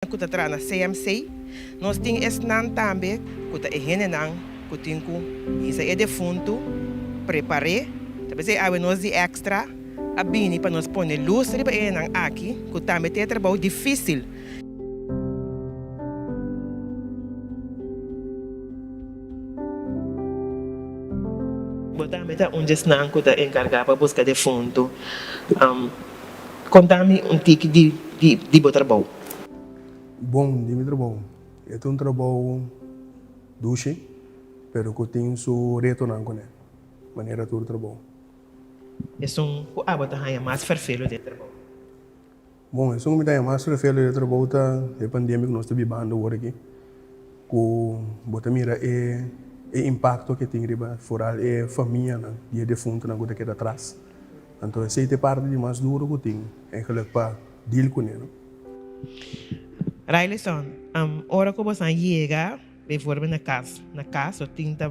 Ku ta traha na CMC. Nos tin esnan tambe ku ta e hendenan ku tin ku hisa e defuntu, prepar'é. Ta p'esei awe nos di Extra a bini pa nos pone lus riba e hendenan aki ku tambe tin e trabou difísil. Bo tambe ta un di esnan ku ta enkargá pa buska defuntu. Konta mi un tiki di di bo trabou. Bon, di mi trabou. E ta un trabou dushi, pero ku tin su retonan kuné, manera tur trabou. Esun ku abo ta haña mas ferfelu den trabou? Bon, esun ku mi ta haña mas ferfelu den trabou ta e pandemia ku nos ta bibando awor aki, ku bo ta mira e e impakto ke tin riba foral e famianan di e defuntunan ku ta keda atras. Anto esei ta e parti di mas duro ku tin eigenlijk pa deal kuné, no? Railison, ora ku bosan yega bijvoorbeeld na kas, na kas o tin ta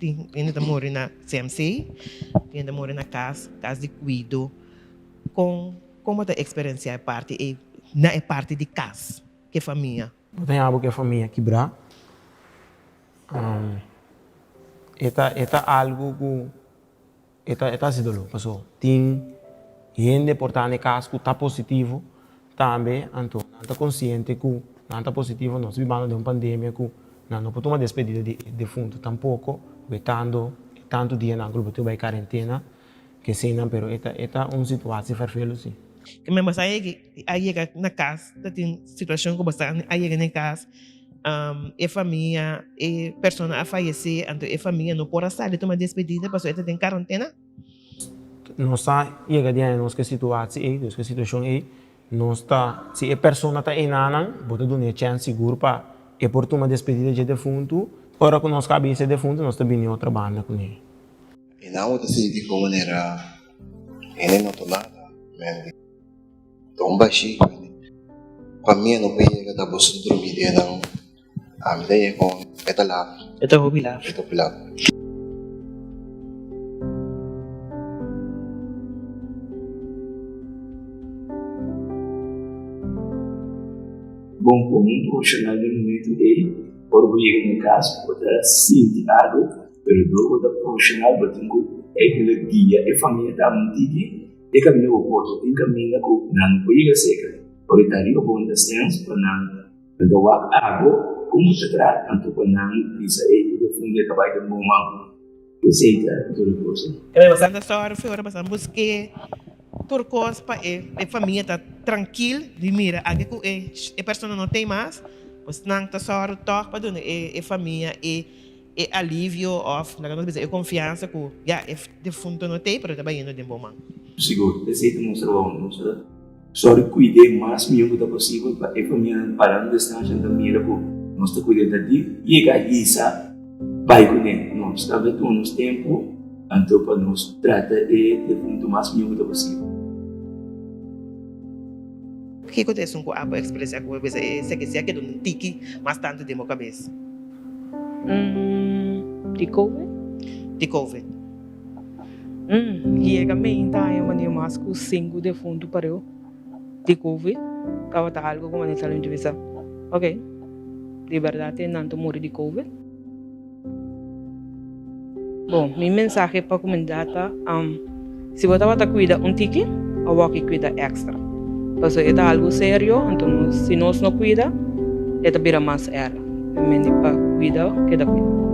tin hende ta muri na CMC, tin hende ta muri na kas, kas di kuido, kon kon bo ta eksperensiá e parti ei na e parti di kas ku e famia? Bo ta yama bo ku e famia kibrá? E ta e ta algu ku. E ta e ta hasi doló paso tin hende por ta na e kas ku ta positivo tambe anto nan ta konsiente ku nan ta positivo nos bibando den un pandemia ku nan no por tuma despedida di e defuntu tampoko wetando e tantu dianan ku lo por tin bai karentena kesenan pero e ta e ta un situasi ferfelu si. Ke men bo sa a yega na kas ta tin situashon ku bo sa a yega na e kas E famia, e persona a fayesé, anto e famia no por a sali tuma despedida pasobra e ta den karantena. Nos ta yega di haña nos ku e situatie ei, nos ku e situashon ei, nos ta, si e persona ta einanan, bo ta duna e chèns sigur pa e por tuma despedida dje defuntu. Ora ku nos kaba bisa e defuntu, nos ta bini otro banda kuné. Einan bo ta sinti kon manera hende no ta nada, men. Ta un bashí grandi. Pa mi e no por yega ta boso ta drumi den nan. Ami ta yega con e ta laf. E ta hopi laf. E ta hopi laf. Bon, como un profesional den momento ei, ora bo yega na e cas, bo ta sinti algo, pero dor bo ta profesional bo tin cu eigenlijk guia e famia tambe un tiki. E kaminda ku por tin kaminda ku nan no por yega serka. Ora e ta riba bo ta stens pa nan nan ta wak abo komo ta trata anto pa nan bisa ey bo ta fungi e ta bai den bon man. Esey ta tur e kosnan. Bosan ta sòru fi ora bosan busk'é tur kos pa e e famia ta trankil di mira aki ku e e persona no t'ei mas, pues nan ta sòru tòg pa duna e e famia e E alivio of laga nos bisa e confiansa cu ya e defunto no t'ey pero e ta bayendo den bo man. Sigur, esey ta nos trabou. Nos ta sòru kuid'é mas mihó ku ta posibel pa e famianan para un distansha nan ta mira ku nos ta kuid'é ta di yega hisa bai kuné. Nos ta tuma nos tempu anto pa nos trata e defunto mas mihó ku ta posibel. Kiko ta esun ku abo eksperensiá ku bo bisa e esaki si a keda un tiki mas tantu den bo kabes? Di covid? Di covid. Yega meinta aña manera mas ku sinku defuntu pareu di covid tabata algu ku manera sali mi ta bisa ok di bèrdat e nan ta muri di covid. Bon, mi mensahe pa komunidat ta, si bo tabata kuida un tiki, awor ki kuida èkstra. Pasobra e ta algu serio, anto si nos no kuida, e ta bira mas èr. Mende pa kuida, keda kuida.